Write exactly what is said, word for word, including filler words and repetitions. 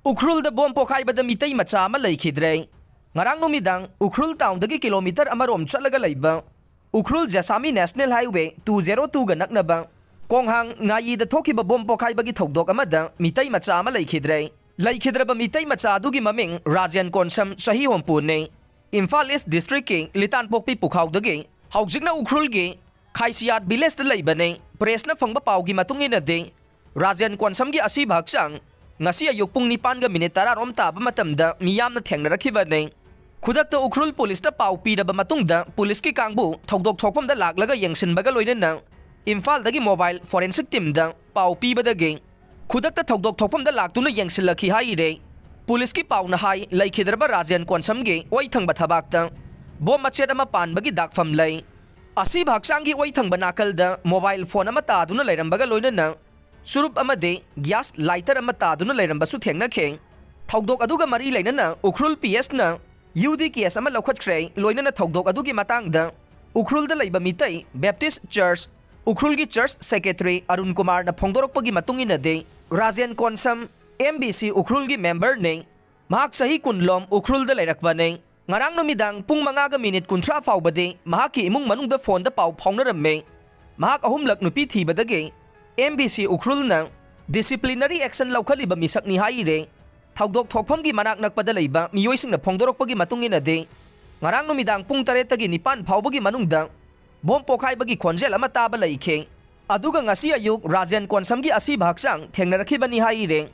ꯎꯈ꯭ꯔꯨꯜꯗ ꯕꯣꯝ ꯄꯣꯈꯥꯏꯕꯗ ꯃꯤꯇꯩ ꯃꯆꯥ ꯑꯃ ꯂꯩꯈꯤꯗ꯭ꯔꯦ꯫ ꯉꯔꯥꯡ ꯅꯨꯃꯤꯗꯥꯡ ꯎꯈ꯭ꯔꯨꯜ ꯇꯥꯎꯟꯗꯒꯤ ꯀꯤꯂꯣꯃꯤꯇꯔ ꯑꯃꯔꯣꯝ ꯆꯠꯂꯒ ꯂꯩꯕ Ukhrul Jessami national highway two zero ꯇꯨꯒ ꯅꯛꯅꯕ ꯀꯣꯡꯍꯥꯡ ꯉꯥꯌꯤꯗ ꯊꯣꯛꯈꯤꯕ ꯕꯣꯝ ꯄꯣꯈꯥꯏꯕꯒꯤ ꯊꯧꯗꯣꯛ ꯑꯃꯗ ꯃꯤꯇꯩ ꯃꯆꯥ ꯑꯃ ꯂꯩꯈꯤꯗ꯭ꯔꯦ꯫ ꯂꯩꯈꯤꯗ꯭ꯔꯕ ꯃꯤꯇꯩ ꯃꯆꯥ ꯑꯗꯨꯒꯤ ꯃꯃꯤꯡ ꯔꯥꯖꯦꯟ ꯀꯣꯟꯁꯝ, ꯆꯍꯤ ꯍꯨꯝꯐꯨꯅꯤ꯫ ꯏꯝꯐꯥꯜ ꯏꯁ ꯗꯤꯁꯇ꯭ꯔꯤꯛꯀꯤ ꯂꯤꯇꯥꯟꯄꯣꯛꯄꯤ ꯄꯨꯈꯥꯎꯗꯒꯤ ꯍꯧꯖꯤꯛꯅ ꯎꯈ꯭ꯔꯨꯜꯒꯤ ꯈꯥꯏꯁꯤꯌꯥꯠ ꯚꯤꯂꯦꯖꯇ ꯂꯩꯕꯅꯤ꯫ ꯄ꯭ꯔꯦꯁꯅ ꯐꯪꯕ ꯄꯥꯎꯒꯤ ꯃꯇꯨꯡ ꯏꯟꯅꯗꯤ, ꯔꯥꯖꯦꯟ ꯀꯣꯟꯁꯝꯒꯤ ꯑꯁꯤꯕ ꯍꯛꯆꯥꯡ ꯉꯁꯤ ꯑꯌꯨꯛ ꯄꯨꯡ ꯅꯤꯄꯥꯟꯒ ꯃꯤꯅꯤꯠ ꯇꯔꯥꯔꯣꯝ ꯇꯥꯕ ꯃꯇꯝꯗ ꯃꯤꯌꯥꯝꯅ ꯊꯦꯡꯅꯔꯛꯈꯤꯕꯅꯤ꯫ ꯈꯨꯗꯛꯇ ꯎꯈ꯭ꯔꯨꯜ ꯄꯨꯂꯤꯁꯇ ꯄꯥꯎ ꯄꯤꯔꯕ ꯃꯇꯨꯡꯗ ꯄꯨꯂꯤꯁꯀꯤ ꯀꯥꯡꯕꯨ ꯊꯧꯗꯣꯛ ꯊꯣꯛꯐꯝꯗ ꯂꯥꯛꯂꯒ ꯌꯦꯡꯁꯤꯟꯕꯒ ꯂꯣꯏꯅꯅ ꯏꯝꯐꯥꯜꯗꯒꯤ ꯃꯣꯕꯥꯏꯜ ꯐꯣꯔꯦꯟꯁꯤꯛ ꯇꯤꯝꯗ ꯄꯥꯎ ꯄꯤꯕꯗꯒꯤ ꯈꯨꯗꯛꯇ ꯊꯧꯗꯣꯛ ꯊꯣꯛꯐꯝꯗ ꯂꯥꯛꯇꯨꯅ ꯌꯦꯡꯁꯤꯜꯂꯛꯈꯤ ꯍꯥꯏꯔꯦ꯫ ꯄꯨꯂꯤꯁꯀꯤ ꯄꯥꯎꯅ ꯍꯥꯏ, ꯂꯩꯈꯤꯗ꯭ꯔꯕ ꯔꯥꯖꯦꯟ ꯀꯣꯟꯁꯝꯒꯤ ꯑꯣꯏ ꯊꯪꯕ ꯊꯕꯥꯛꯇ ꯕꯣꯝ ꯃꯆꯦꯠ ꯑꯃ ꯄꯥꯟꯕꯒꯤ ꯗꯥꯛꯐꯝ ꯂꯩ꯫ ꯑꯁꯤꯕ ꯍꯛꯆꯥꯡꯒꯤ ꯑꯣꯏ ꯊꯪꯕ ꯅꯥꯀꯜꯗ ꯃꯣꯕꯥꯏꯜ ꯐꯣꯟ ꯑꯃ ꯇꯥꯗꯨꯅ ꯂꯩꯔꯝꯕꯒ ꯂꯣꯏꯅꯅ ꯆꯨꯔꯨꯞ ꯑꯃꯗꯤ ꯒ꯭ꯌꯥꯁ ꯂꯥꯏꯇꯔ ꯑꯃ ꯇꯥꯗꯨꯅ ꯂꯩꯔꯝꯕꯁꯨ ꯊꯦꯡꯅꯈꯤ꯫ ꯊꯧꯗꯣꯛ ꯑꯗꯨꯒ ꯃꯔꯤ ꯂꯩꯅꯅ ꯎꯈ꯭ꯔꯨꯜ ꯄꯤ ꯑꯦꯁꯅ ꯌꯨ ꯗꯤ ꯀꯦꯁ ꯑꯃ ꯂꯧꯈꯠꯈ꯭ꯔꯦ꯫ ꯂꯣꯏꯅꯅ ꯊꯧꯗꯣꯛ ꯑꯗꯨꯒꯤ ꯃꯇꯥꯡꯗ ꯎꯈ꯭ꯔꯨꯜꯗ ꯂꯩꯕ ꯃꯤꯇꯩ ꯕꯦꯞꯇꯤꯁ ꯆꯔꯆ ꯎꯈ꯭ꯔꯨꯜꯒꯤ ꯆꯔꯆ ꯁꯦꯀ꯭ꯔꯦꯇꯔꯤ ꯑꯔꯨꯟ ꯀꯨꯃꯥꯔꯅ ꯐꯣꯡꯗꯣꯔꯛꯄꯒꯤ ꯃꯇꯨꯡ ꯏꯟꯅꯗꯤ, Rajen Konsam M B C ꯎꯈ꯭ꯔꯨꯜꯒꯤ ꯃꯦꯝꯕꯔꯅꯤ꯫ ꯃꯍꯥꯛ ꯆꯍꯤ ꯀꯨꯟꯂꯣꯝ ꯎꯈ꯭ꯔꯨꯜꯗ ꯂꯩꯔꯛꯄꯅꯤ꯫ ꯉꯔꯥꯡ ꯅꯨꯃꯤꯗꯥꯡ ꯄꯨꯡ ꯃꯉꯥꯒ ꯃꯤꯅꯤꯠ ꯀꯨꯟꯊ꯭ꯔꯥ ꯐꯥꯎꯕꯗꯤ ꯃꯍꯥꯛꯀꯤ ꯏꯃꯨꯡ ꯃꯅꯨꯡꯗ ꯐꯣꯟꯗ ꯄꯥꯎ ꯐꯥꯎꯅꯔꯝꯃꯤ꯫ ꯃꯍꯥꯛ ꯑꯍꯨꯝꯂꯛ ꯅꯨꯄꯤ ꯊꯤꯕꯗꯒꯤ ꯑꯦꯝ ꯕꯤ ꯁꯤ ꯎꯈ꯭ꯔꯨꯜꯅ ꯗꯤꯁꯤꯄ꯭ꯂꯤꯅꯔꯤ ꯑꯦꯛꯁꯟ ꯂꯧꯈꯠꯂꯤꯕ ꯃꯤꯁꯛꯅꯤ ꯍꯥꯏꯔꯦ꯫ ꯊꯧꯗꯣꯛ ꯊꯣꯛꯐꯝꯒꯤ ꯃꯅꯥꯛ ꯅꯛꯄꯗ ꯂꯩꯕ ꯃꯤꯑꯣꯏꯁꯤꯡꯅ ꯐꯣꯡꯗꯣꯔꯛꯄꯒꯤ ꯃꯇꯨꯡ ꯏꯟꯅꯗꯤ, ꯉꯔꯥꯡ ꯅꯨꯃꯤꯗꯥꯡ ꯄꯨꯡ ꯇꯔꯦꯠꯇꯒꯤ ꯅꯤꯄꯥꯟ ꯐꯥꯎꯕꯒꯤ ꯃꯅꯨꯡꯗ ꯕꯣꯝ ꯄꯣꯈꯥꯏꯕꯒꯤ ꯈꯣꯟꯖꯦꯜ ꯑꯃ ꯇꯥꯕ ꯂꯩꯈꯤ꯫ ꯑꯗꯨꯒ ꯉꯁꯤ ꯑꯌꯨꯛ ꯔꯥꯖꯦꯟ ꯀꯣꯟꯁꯝꯒꯤ ꯑꯁꯤꯕ ꯍꯛꯆꯥꯡ ꯊꯦꯡꯅꯔꯛꯈꯤꯕꯅꯤ ꯍꯥꯏꯔꯦ꯫